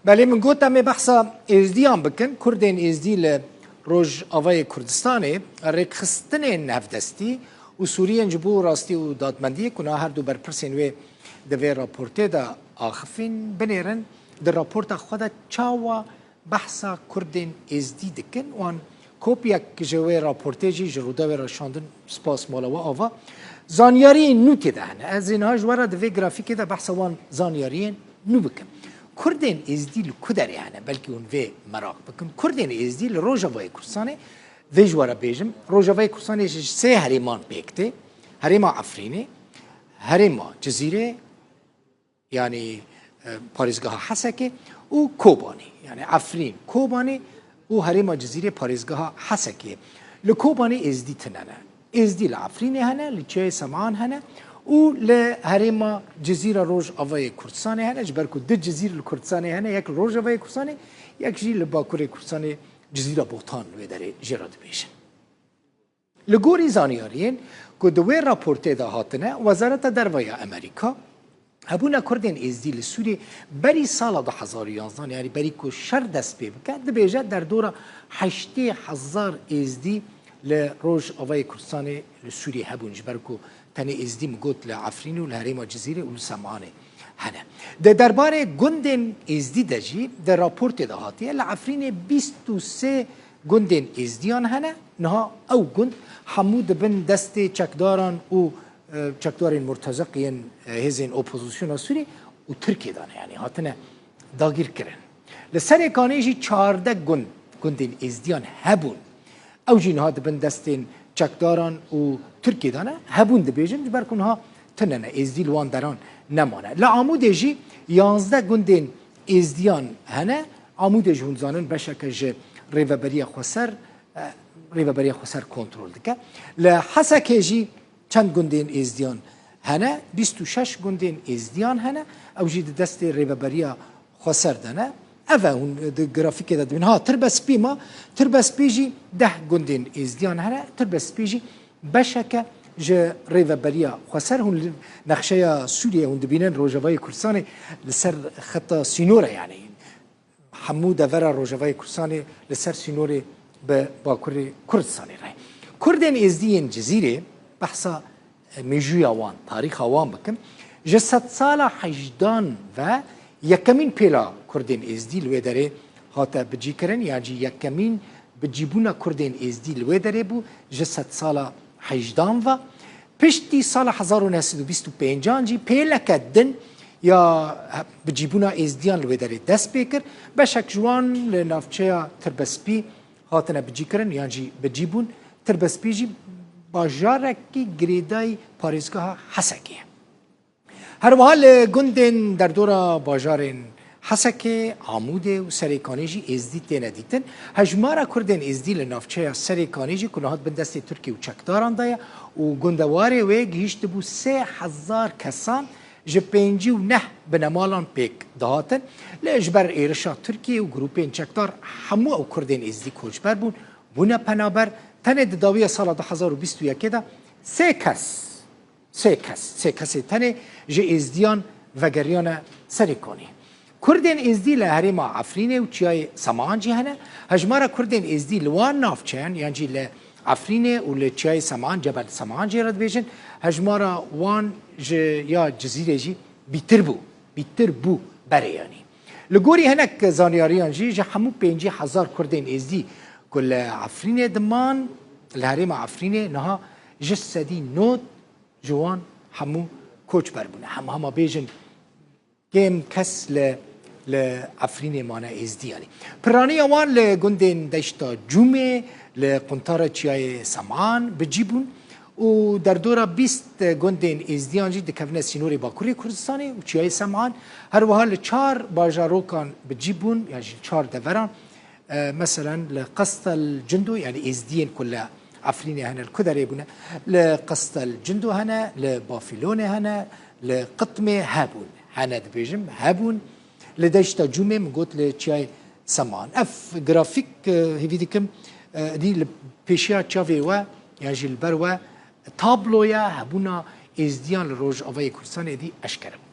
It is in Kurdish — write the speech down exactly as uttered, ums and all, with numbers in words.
Belê, min got em ê behsa Êzdiyan bikin. Kurdên Êzdî li Rojavayê Kurdistanê, rêkxistinên hevdestî û Sûriyên ji bo rastî û dadmendiyê, ku niha her du berpirsên wê di vê raportê de axifîn, binêrin, di raporta xwe de çawa behsa Kurdên Êzdî dikin. Wan kopyek ji wê raportê jî ji Rûdawê re şandin. Spas mala we ava. Zanyariyên nû tê de hene. Ez ê niha ji we re di vê grafîkê de behsa wan zanyariyên nû bikim. Kurdên Êzdî li ku derê hene? Belkî hûn vê meraq bikin. Kurdên Êzdî li Rojavayê Kurdistanê, vê ji we re bêjim, Rojavayê Kurdistanê ji sê herêman pêk tê. Herêma Efrînê, herêma Cizîrê, yanî, e, parêzgeha Hesekê û Kobanê. Yanî Efrîn, Kobanê û herêma Cizîrê parêzgeha Hesekê. Li Kobanê Êzdî tine ne. Êzdî li Efrînê hene, li Çiyayê Semaan hene û li herêma Cizîra Rojavayê Kurdistanê hene. Ji ber ku du Cizîr li Kurdistanê hene, yek li Rojavayê Kurdistanê, yek jî li Bakurê Kurdistanê, Cizîra Botan wê derê jê re dibêjin. Li gorî zanyariyên ku di wê raportê de hatine, Wezareta Derve ya Amerîka hebûna Kurdên Êzdî li Sûriyê berî sala du hezar û yanzdan, yanî berî ku şer dest pê bike, dibêje derdora heştê hezar Êzdî li Rojavayê Kurdistanê li Sûriyê hebûn, ji ber ku tenê Êzdî, min got, li Efrînê û li herêma Cizîrê û li Semanê hene. Di derbarê gundên Êzdî de jî di raportê de hatiye, li Efrînê bîst û sê gundên Êzdiyan hene. Niha ew gund hemû di bin destê çekdaran û, e, çekdarên murteziq yên, e, hêzên opozisyona Sûrî û Tirkiyê de ne, yanî hatine dagîrkirin. Li Serêkanê jî çardeh gund, gundên Êzdiyan hebûn. Ew jî niha di bin destên çekdaran û Tirkiyê de ne. Hebûn dibêjim, ji ber ku niha tune ne, Êzdî li wan deran nemane. Li Amûdê jî yanzdeh gundên Êzdiyan hene. Amûdê jî hûn zanin beşeke ji Rêveberiya Xweser, e, Rêveberiya Xweser kontrol dike. Li Hesekê jî çend gundên Êzdiyan hene, bîst û şeş gundên Êzdiyan hene, ew jî di destê Rêveberiya Xweser de ne. Ev e, hûn di grafîkê de dibînin. Ha, Tirbe Spî ma, Tirbe Spî jî deh gundên Êzdiyan hene, Tirbe Spî jî beşeke ji Rêveberiya Xweser. Hûn li nexşeya Sûriyê hûn dibînin, Rojavayê Kurdistanê li ser xeta sînor e, yanî hemû devera Rojavayê Kurdistanê li ser sînorê bi Bakurê Kurdistanê re. Kurdên Êzdî yên Cizîrê, behsa, e, mêjûya wan, tarîxa wan bikim, ji sedsala hejdan ve yekemîn pêla Kurdên Êzdî li wê derê hate bicîkirin, yan jî yekemîn bicîbûna Kurdên Êzdî li wê derê bû, ji sedsala hejdan ve. Piştî sala hezar û neh sed û bîst û pêncan jî pêleke din ya bicîbûna Êzdiyan li wê derê dest pê kir. Beşek ji wan li navçeya Tirbespî hatine bicîkirin yan jî bicî bûn. Tirbespî jî bajarekî girêdayî parêzgeha Hesekê ye. Her wiha li gundên derdora bajarên Hesekê, Amûdê û Serêkanê jî Êzdî têne dîtin. Hejmara Kurdên Êzdî li navçeya Serêkanê jî, ku niha di bin destê Tirkiye û çekdaran de ye û gundewarê wê gihîştibû sê hezar kesan, ji pêncî û neh binemalan pêk dihatin. Lê ji ber êrişa Tirkiye û grûpên çekdar, hemû ew Kurdên Êzdî koçber bûn, bûne penaber. Tenê di dawiya sala du hezar û bîst û yekê de sê kes, sê kes, sê kesê tenê ji Êzdiyan vegeriyane Serêkanê. Kurdên Êzdî li herêma Efrînê û Çiyayê Semaan jî hene. Hejmara Kurdên Êzdî li wan navçeyan, yan jî li Efrînê û li Çiyayê Semaan, Cebel Semaan jê re dibêjin, hejmara wan ji ya Cizîrê jî bîtir bû, bîtir bû berê, yanî. Li gorî hinek zanyariyan jî, ji hemû pêncî hezar Kurdên Êzdî ku li Efrînê diman, li herêma Efrînê niha ji sedî nod ji wan hemû koçber bûne. Hema hema bêjin kêm kes li, li Efrînê mane Êzdî, yanî. Piraniya wan li gundên Deşta Cûmê, li quntara Çiyayê Semaan bicî bûn û derdora bîst gundên Êzdiyan jî dikevine sînorê Bakurê Kurdistanê û Çiyayê Semaan. Her wiha li çar bajarokan bicî bûn, yan jî çar deveran. E, meselen, li Qestel Cindo, yanî Êzdiyên ku li Efrînê hene, li ku derê bûne? Li Qestel Cindo hene, li Bafîlonê hene, li Qitmê hebûn. Hene dibêjim, hebûn. Li Deşta Cûmê, min got, li Çiyayê Seman. Ev grafîk, e, hêvî dikim, e, dî li pêşiya çavê we, yan jî li ber we, tabloya hebûna Êzdiyan li Rojavayê Kurdistanê dî eşkere bû.